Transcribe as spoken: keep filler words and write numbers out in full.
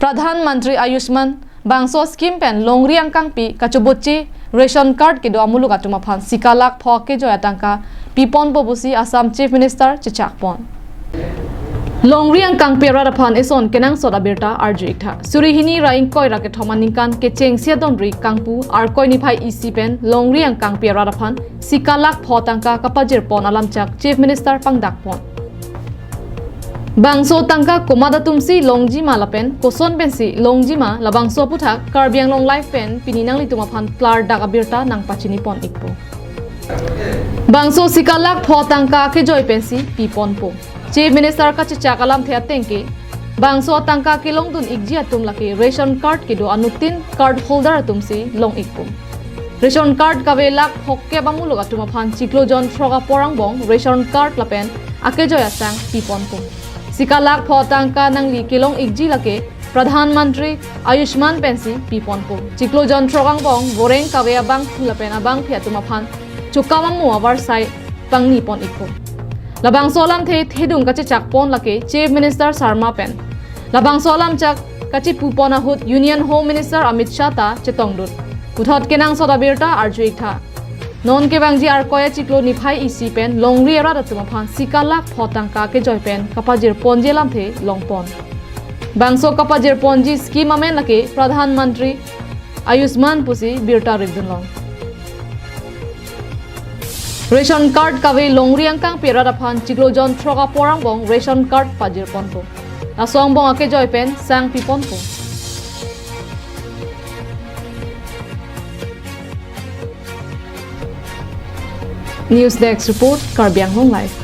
Pradhan Mantri Ayushman bangso scheme pen longri angkangpi kachobotche ration card kedo amuluk atum aphan sika lakh pho kejoi atangka piponpo pusi Assam Chief Minister chechakpon. Longri angkangpi arat aphan eson kenangsot abirta arju-iktha. Suri hini ra ingkoi ra kethom aningkan kechengsi adonri kangpu Arkoi niphai isi pen longri angkangpi arat aphan sika lakh pho tangka kapajirpon alamchak Chief Minister pangdakpon. Bangso tangka komat atumsi longjima lapen koson pensi longjima, labangso aputhak Karbi Anglong Live pen pini nanglitum aphan klardak abirta nangpachinipon-ikpo. Bangso sika lakh pho tangka kejoi pensi piponpo. Chief Minister kachechak alamthe atengke, bangso tangka kelongdun-ikji atum lake ration card kedo anuttin card holder atumsi long-ikpo. Ration card kave lakh phokep amuluk atum aphan chiklo jon throk apor angbong ration card lapen akejoi asang piponpo. Sika lakh pho tangka nangli kelong-ikji lake Pradhan Mantri Ayushman pensi piponpo. Chiklo jon throk angbong voreng kave abangphu lapen abangphi atum aphan chokam amo avarsai pangnipon-ikpo. Labangso alamthe thedung kachechakpon lake Chief Minister Sarma pen. Labangso alamchak kachipupon ahut Union Home Minister Amit Shah ta chetongdun. Puthot kenangsot abirta arju-iktha. Non kevangji Arkoi achiklo niphai isi pen longri arat atum aphan sika lakh pho tangka kejoi pen kapajirponji alamthe longpon. Bangso kapajirponji scheme amen lake Pradhan Mantri Ayushman pusi birta ripdunlong. Ration card kave longri angkangpi arat aphan chiklo jon throk apor angbong ration card pajirponpo. Laso angbong akejoi pen sang piponpo. News Desk Report, Karbi Anglong Live.